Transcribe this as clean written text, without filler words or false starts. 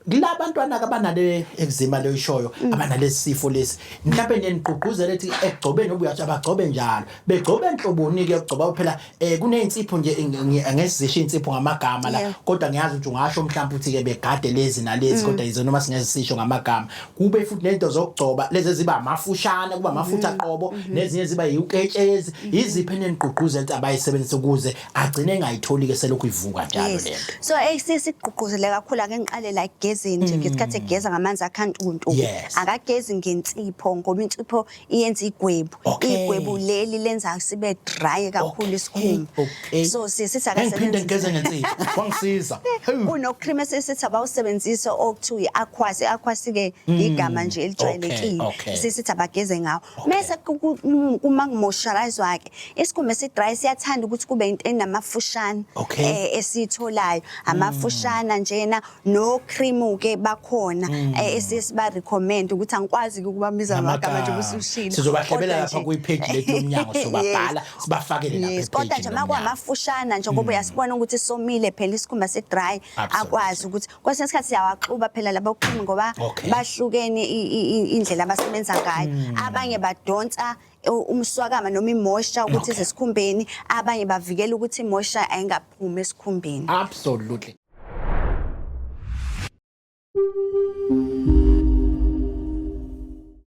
Kulabantwana abanale eczema leyo abanalesi sifo lesi, mhlawumbe nenigqugquzela ethi ekugcobeni, obuyathi abagcobe njalo, begcobe enhloboni ke ukugcoba phela? Kunezinsipho nje, angesizisho insipho ngamagama la, kodwa ngiyazi ukuthi ungasho mhlawumbe uthi ke begade lezi nalezi, kodwa yizo noma singezisisho ngamagama. Kube futhi nento zokugcoba lezi eziba amafushana, kuba amafutha qobo, nezinye ziba yiuketshezi. Iziphi enenigqugquzela ukuthi abayisebenzise ukuze agcine engayitholi ke selokhu ivuka njalo lento? So esisigqugquzele kakhulu, ake ngiqale la ekugezeni nje. Ngesikhathi egeza ngamanzi akhantuntu, akagezi ngensipho, ngoba insipho iyenza igwebu. Igwebu leli lenza sibe dry kakhulu isikhumba. So sithi Ngiphinde ngigeze ngensipho, wangisiza. Kuno-cream esisithi abawusebenzise okuthiwa i-Aquas. I-Aquas-ke igama nje elijwayelekile. Sisithi abageze ngawo. Mese kuma kumoisturizwa-ke isikhumba esi-dry, siyathanda ukuthi kube into enamafushana. Esiyitholayo amafushana njena, no cream ke bakhona esiye recommend ukuthi, angikwazi ukubamiza ngamagama nje ubusushilo. Sizobahlebela lapha kwi-page lethu yomnyango, sobabhala sibafakele lapha. Kodwa nje makwamafushana nje, ngoba uyasibona ukuthi somile phela isikhumba si-dry, akwazi ukuthi kwesinye isikhathi siyawaxuba phela labo cream, ngoba bahlukene indlela abasebenza ngayo. Abanye badonsa umswakama noma i-moisture ukuthi ize esikhumbeni, abanye bavikela ukuthi i-moisture ayingaphumi esikhumbeni. Absolutely.